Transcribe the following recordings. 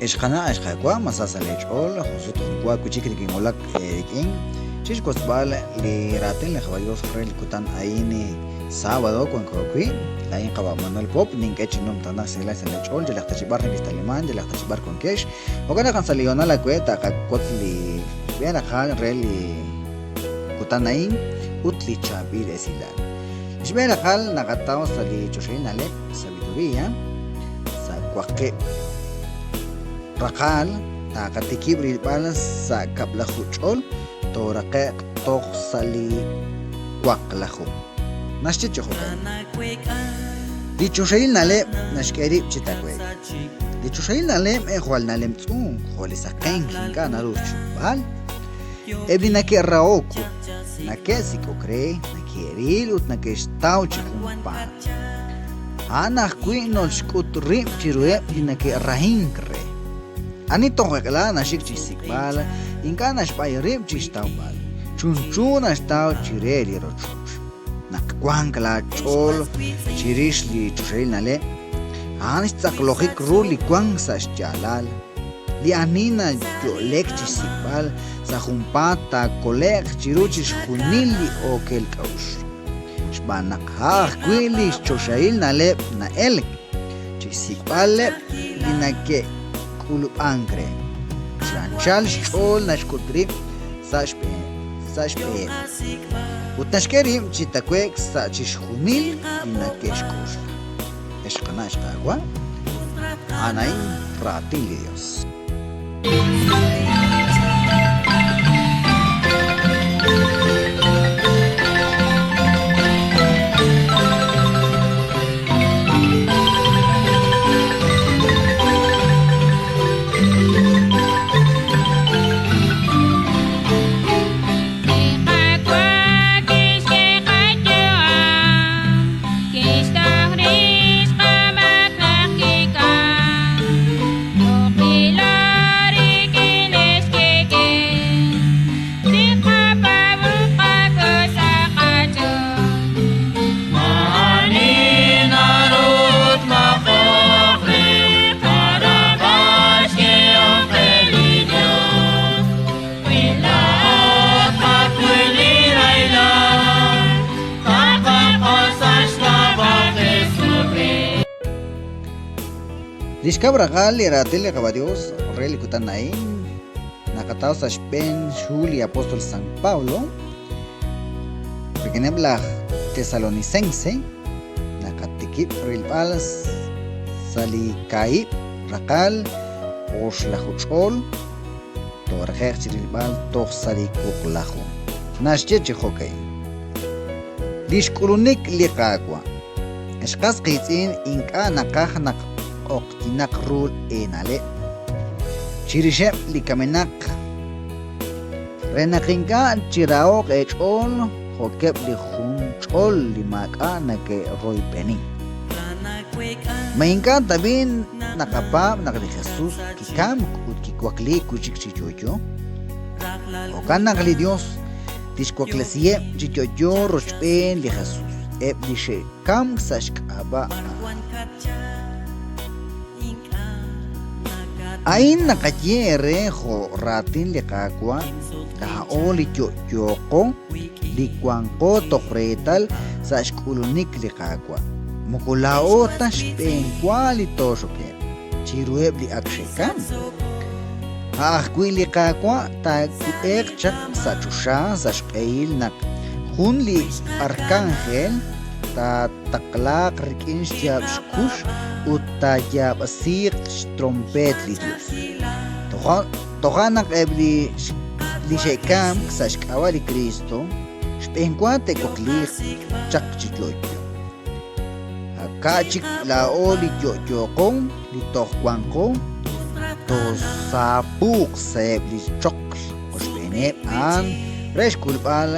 Ex qana' ex qaawa' ma sa sa' lee ch'ool jun sut jun wa wi' chik nikinwulak eerik'in chi xwotzb'al li raatin li Jehova Dios re li kutan a'in sábado wanko wi'. Laa'in qawa' Manuel Pop nink'e chi numtajenaq xsahilal sa' lee ch'ool yalaq ta chi b'ar nekextaliman yalaq ta chi b'ar wankex. Jo'kan naq sa' li hoonal awe' taqawotz li xb'een raqal re li kutan a'in ut li chaab'il esilal. Li xb'een raqal naqataw sa' li choxahil na'leb' Sabiduría, sa' waqib' raqal taqatikib' rilb'al sa' kab'laju ch'ol tooraqe'q toj sa' li waqlaju. Naxye chi jo'kan. Li choxahil na'leb' naxk'e rib' chi tawe'k. Li choxahil na'leb' jwal nalemtz'unk jo' li saqenk ink'a' naru xchupb'al. Eb' li nake'rahok ut nake'sik'ok re, nake'ril ut nake'xtaw chi junpaat. A'an ajwi' nolxk'ut rib' chiruheb' li nake'rahink re. Ani toj eq'la naxik chi xsik'b'al, ink'a' naxb'ay rib' chi xtawb'al, chunchu naxtaw chire li rochoch. Naq wank laach'ool chirix li choxahil na'leb', a'an xtz'aqlojik ru li wank sa' xyaalal. Li ani nayo'lek chi xsik'b'al sa' junpaat taakole'q chiru chixjunil li ookel k'a'uxl. Xb'aan naq a' ajwi' li xchoxahil na'leb' na'elk chi xsik'b'aleb' li nake'k'ulub'ank re. Chi anchal xch'ool naxk'ut rib' sa' xb'eheb' ut naxk'e rib' chi tawe'k sa' chixjunil li nake'xk'oxla. Ex qana' ex qaawa', a'an a'in raatin li Dios. Li Qaawa' kixk'e qayu'am, kixtoj rix qamaak naq kikamk. Muqb'ilo rik'in lix kik'el, chiqapaab' ut qak'ul sa' qach'ool. Maa'ani naru tmaq'oq re qarab'al xk'ehom qe li Yos. Wi laa'o tqakuy li rahilal, taqaq'ol sa' xk'ab'a' Jesukriist. Li xkab' raqal li raatin li Qaawa' Dios re li kutan a'in naqataw sa' xb'een xhu li apóstol San Pablo rik'ineb' laj Tesalonicense naqatikib' rilb'al sa' li kaahib' raqal oxlaju ch'ol Tooraqe'q chi rilb'al toj sa' li wuqlaju. Naxye chi jo'ka'in, Li xk'ulunik li Qaawa'. Ex qas qiitz'in ink'a' naqaj naq q'oqyinaq ru eena'leb' chirixeb' li kamenaq re naq ink'a' chiraho'q eech'ool jo'keb' li junch'ol li maak'a' neke'royb'eni. Ma ink'a' tab'i' naqapaab' naq li Jesús kikamk ut kiwakliik wi' chik chi yo'yo? Jo'kan naq li Yos tixwaklesiheb' chi yo'yo rochb'een li Jesús eb' li xe'kamk sa' xk'ab'a' a'an. A'in naqaye eere jo' raatin li Qaawa', laa'o li yo'yooqo, li wanqo toj reetal sa' xk'ulunik li Qaawa'. Moko laa'o ta xb'eenwa li tooxoke'q chiruheb' li ak xe'kamk. A' ajwi' li Qaawa' taakub'eeq chaq sa' choxa sa' xq'ehil naq jun li arkánjel taataqlaaq rik'in xyaab' xkux ut taayaab'asiiq xtrompeet li Yos. Toja' naq eb' li xe'kamk sa' xk'ab'a' li Kriist xb'eenwa te'wakliiq chaq chi yo'yo. Ka' chik laa'o li yo'yooqo, li toj wanqo, toosaapuuq sa'eb' li choql qochb'eeneb' a'an re xk'ulb'al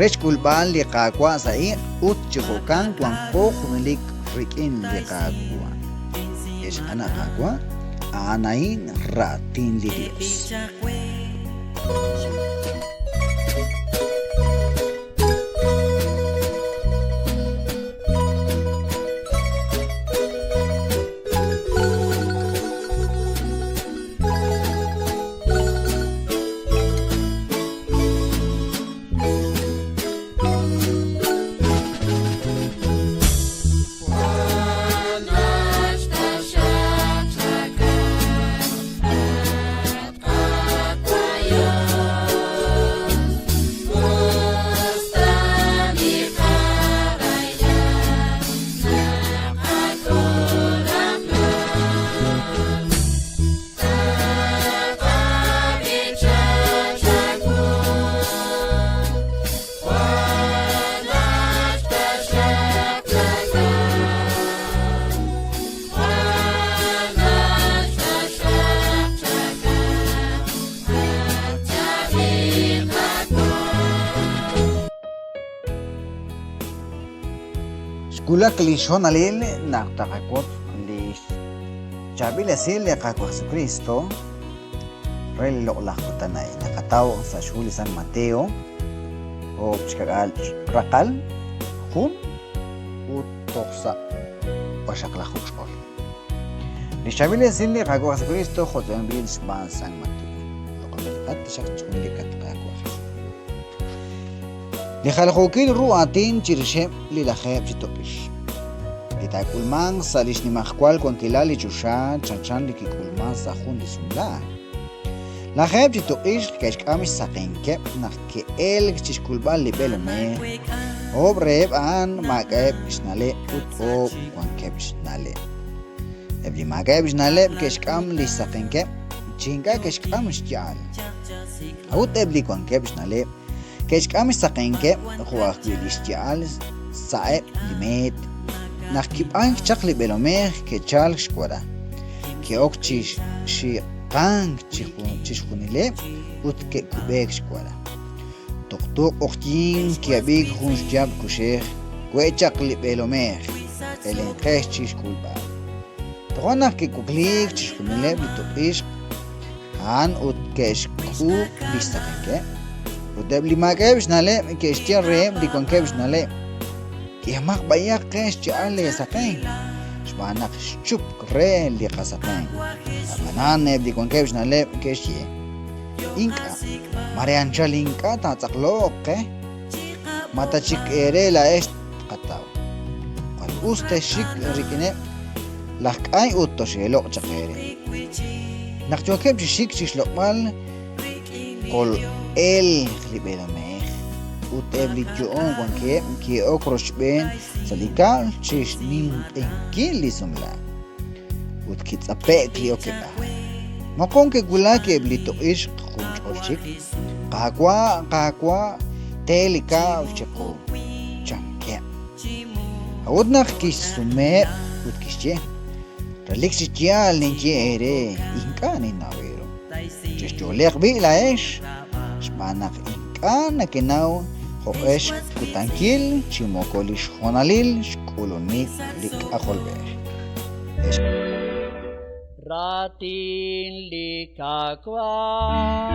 re xk'ulb'al li Qaawa' sa' iq' ut chi jo'kan wanqo junelik rik'in li Qaawa'. Ex qana' Qaawa', a'an a'in raatin li Dios. Xwulak li xhonalil naq taqawotz li chaab'il esil li Qaawa' Jesukristo re li loq'laj kutan a'in. Naqataw sa' xhu li San Mateo, oob' xka'k'aal raqal, jun ut toj sa' waqxaqlaju ch'ol. Li xchaab'il esil li Qaawa' Jesukristo jo' tz'iib'anb'il xb'aan San Mateo. Loq'onb'ilaqat taxaq junelik at Qaawa' Jesus. Li jaljookil ru aatin chirixeb' li lajeeb' chi tuq'ix. Li taak'ulmanq sa' li xnimajwal wankilal li choxa chanchan li kik'ulman sa' jun li sumlaak. Lajeeb' chi tuq'ixq ke'xk'am xsaqenkeb' naq ke'elk chi xk'ulb'al li b'eelomej, oob' reheb' a'an maak'a'eb' xna'leb' ut oob' wankeb' xna'leb'. Eb' li maak'a'eb' xna'leb' ke'xk'am li xsaqenkeb' chi ink'a' ke'xk'am xya'al. A'ut eb' li wankeb' xna'leb' ke'xk'am xsaqenkeb' jo' ajwi' li xya'al sa'eb' li meet. Naq kib'ayk chaq li b'eelomej ke'chalk xwara, ke'ok chi xiqank chixjunileb' ut ke'kub'eek xwara. Tuqtu q'oqyink ki'ab'iik jun xyaab' kuxej, We' chaq li b'eelomej, elenqex chi xk'ulb'al. Toja' naq ke'wakliik chixjunileb' li tuq'ixq a'an ut ke'xk'uub' li xsaqenkeb'. Ut eb' li maak'a'eb' xna'leb' ke'xye reheb' li wankeb' xna'leb', K'ehomaq b'ayaq qe xcha'al leesaqenk, xb'aan naq xchupk re li qasaqenk. Ab'anan eb' li wankeb' xna'leb' ke'xye, Ink'a', mare anchal ink'a' taatz'aqloq qe, ma ta chik eere laa'ex tqataw. Jwal us texxik rik'ineb' laj k'ay ut toxeeloq' chaq eere. Naq yookeb' chi xik chi xloq'b'al, kol'elq li b'eelomej ut eb' li yo'oon wankeb' ke'ok rochb'een sa' li kab'l chi xninq'ehinkil li sumlaak. Ut kitz'ape'k li okeb'aal. Moqon ke'wulak eb' li tuq'ixq junch'ol chik, Qaawa', Qaawa', te li kab'l chiqu, chankeb'. A'ut naq kixsumeheb' ut kixye, Relik chi yaal ninye eere, ink'a' ninnaw eeru. Chexyo'leq b'i' laa'ex, xb'aan naq ink'a' nekenaw jo'q'e xkutankil chi moko li xhonalil xk'ulunik li K'ajolb'ej. Ex. Raatin li Qaawa'.